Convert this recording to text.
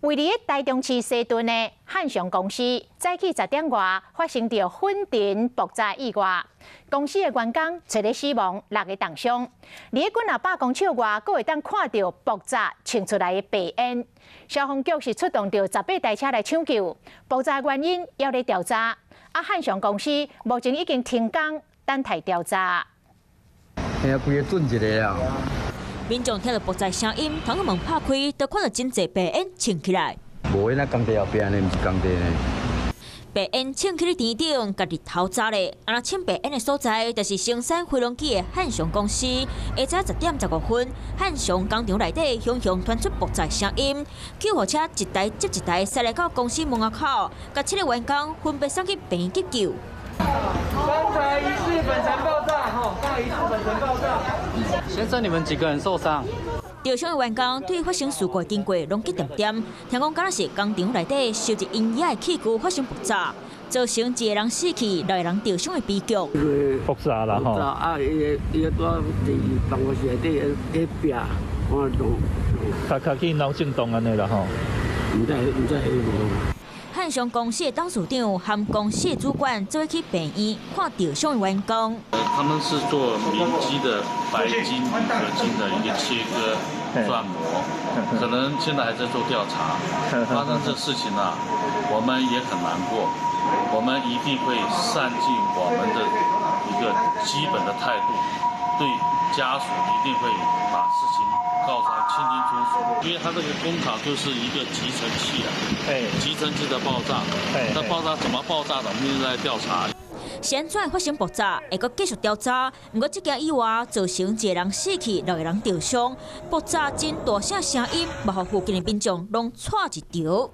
位佇台中市西屯的漢翔公司，早起10點外發生著粉塵爆炸意外，公司的員工七个死亡，六个重傷。佇幾若百公尺外，閣會當看著爆炸衝出來的白煙。消防局是出動著18台車來搶救，爆炸原因猶咧調查。啊，漢翔公司目前已經停工，等待調查。嚇啊，規个震一下啊！民眾聽著爆炸聲音，窗門拍開，就看著真濟白煙衝起來。無，那工地後壁呢，毋是工地呢。白煙衝起咧天頂，共日頭炸咧。啊，若衝白煙的所在，就是生產飛龍機的漢翔公司。下早10點15分，漢翔工廠內底雄雄傳出爆炸聲音，救護車一台接一台駛來到公司門口，共七个員工分別送去病院急救。剛才疑似粉塵爆炸，吼，剛才疑似粉塵爆炸。先生，你們幾個人受傷？受傷的員工對發生事故的經過攏記恬恬，聽講敢若是工廠內底收集煙葉的器具發生爆炸，造成一個人死去，六個人受傷的悲劇。爆炸啦吼！啊，伊個佇佇辦公室內底咧壁，我攏較較去腦震盪按呢啦吼。毋知毋知彼無。漢翔公司的董事長和公司的主管做伙去病院看受傷的員工。他們是做民機的白金鋁合金的一個切割鑽磨，可能現在還在做調查。發生這事情呢，我們也很難過，我們一定會善盡我們的一個基本的態度，對家屬一定會把事情告知清清楚楚。因為他這個工廠就是一個集成器啊，集成器的爆炸，那爆炸怎麼爆炸的，我們現在在調查。是按怎會發生爆炸，會閣繼續調查。毋過這件意外造成一個人死去，六個人受傷。爆炸真大聲聲音，嘛予附近的民眾攏𤆬一著。